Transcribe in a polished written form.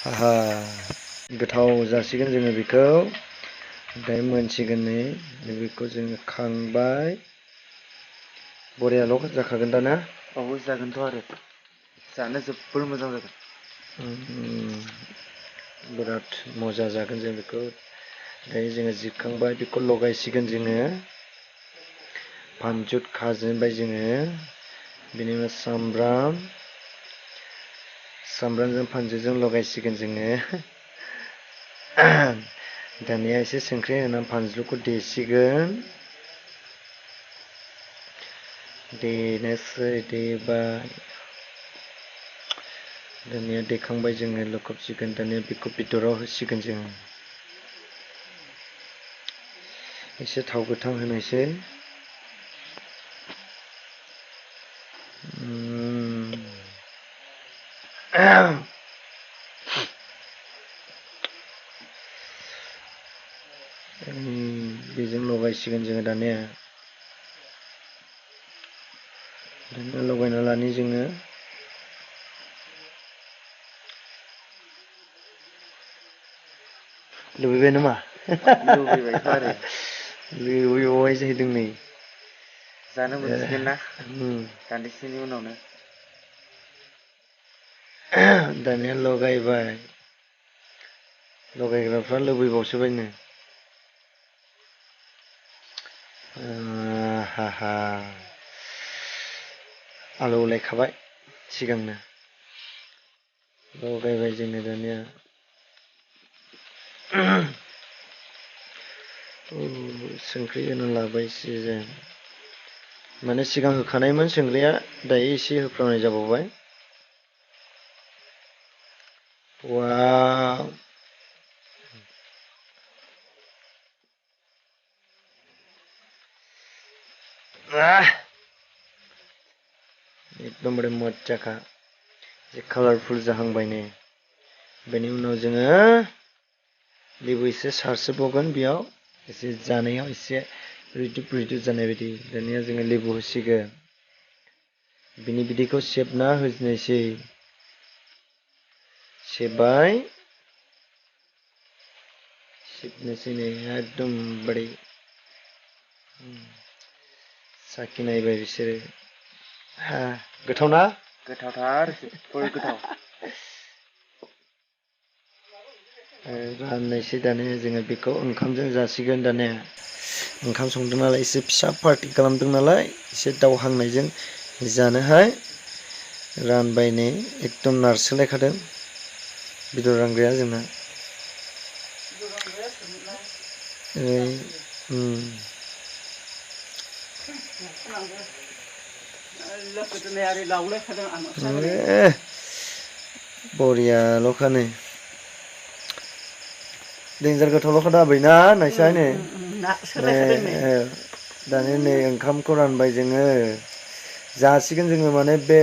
आहा गोथाव जासिगोन जोङो बेखौ ओमफ्राय मोनसिगोन नै बेखौ जोङो खांबाय बरियाल' जाखागोन दा ना? औ जागोनथ' आरो जानो जोबोर मोजां जागोन। बिराद मजा जागोन जों बेखौ दायो जोङो जिरखांबाय बेखौ लगायसिगोन जोङो फानजुत खाजेनबाय जोङो बिनि उनाव सामब्रामजों फानजुजों लगायसिगोन जोङो दानिया एसे संख्रि होनानै फानजुखौ देसिगोन देनोसै देबाय दानिया देखांबाय जोङो लखबसिगोन दानिया बेखौ बेदराव होसिगोन जोङो एसे थाव गोथां होनोसै बेजों लगायसिगोन जोङो दानिया लगायना लानि जोङो लुबैबाय नामा? लुबैबायथ' आरो लुबैबावबाय जाहैदों नै जानो मोनसिगोन ना दान्दिसेनि उनावनो दानिया लगायबाय लगायग्राफ्रा लुबैबावसोबायनो हा आलौलायखाबाय सिगांनो लगायबाय जोङो दानिया संख्रि होना लाबाय एसे जों माने सिगां होखानायमोन संख्रिया दायो एसे होफ्रामनाय जाबावबाय वाव एकदमबारे मजाखा एसे कालारफुल जाहांबाय नै बेनि उनाव जोङो लेबु एसे सारस्रोबावगोन बेयाव एसे जानायाव एसे रिदुब जानाय बायदि दानिया जोङो लेबु होसिगोन बिनि बिदैखौ सेबना होनोसै सेबबाय सिबनोसै नै एकदमबारे साखिनायबाय बिसोरो गोथाव ना? गोथावथार जोबोर गोथाव राननायसै दानिया जोङो बेखौ ओंखामजों जासिगोन दानिया ओंखाम संदों नालाय एसे फिसा पार्टि खालामदों नालाय एसे दावहांनायजों जानोहाय रानबाय नै एकदम नारसोलायखादों बेदर रानग्राया जोंना बरियाल'खा नै देन्जार गोथावल'खा दा आबै ना नायसाय नै दानि नै ओंखामखौ रानबाय जोङो जासिगोन जोङो माने बे